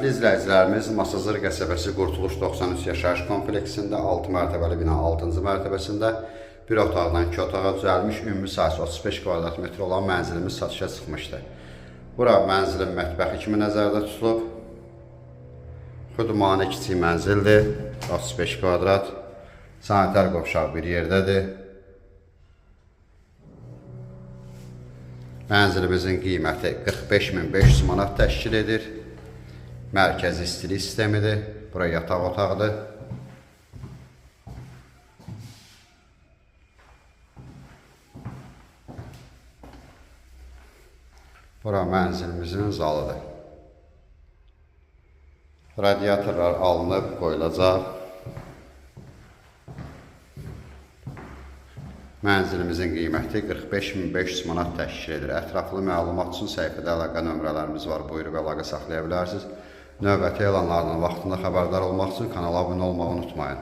Hörmətli izləyicilərimiz, Masazır qəsəbəsi Qurtuluş 93 yaşayış kompleksində 6 mərtəbəli bina 6-cı mərtəbəsində bir otaqdan 2 otağa düzəlmiş ümumi sahəsi 35 kvadrat metr olan mənzilimiz satışa çıxmışdı. Bura mənzilin mətbəxi kimi nəzərdə tutulub. Xudmani kiçik mənzildir, 35 kvadrat. Sanitar qovşaq bir yerdədir. Mənzilimizin qiyməti 45.500 manat təşkil edir. Mərkəzi istilik sistemidir. Bura yataq otağıdır. Bura mənzilimizin zalıdır. Radiatorlar alınıb qoyulacaq. Mənzilimizin qiyməti 45.500 manat təşkil edir. Ətraflı məlumat üçün səhifədə əlaqə nömrələrimiz var. Buyurub əlaqə saxlaya bilərsiniz. Növbəti elanlardan vaxtında xəbərdar olmaq üçün kanala abunə olmağı unutmayın.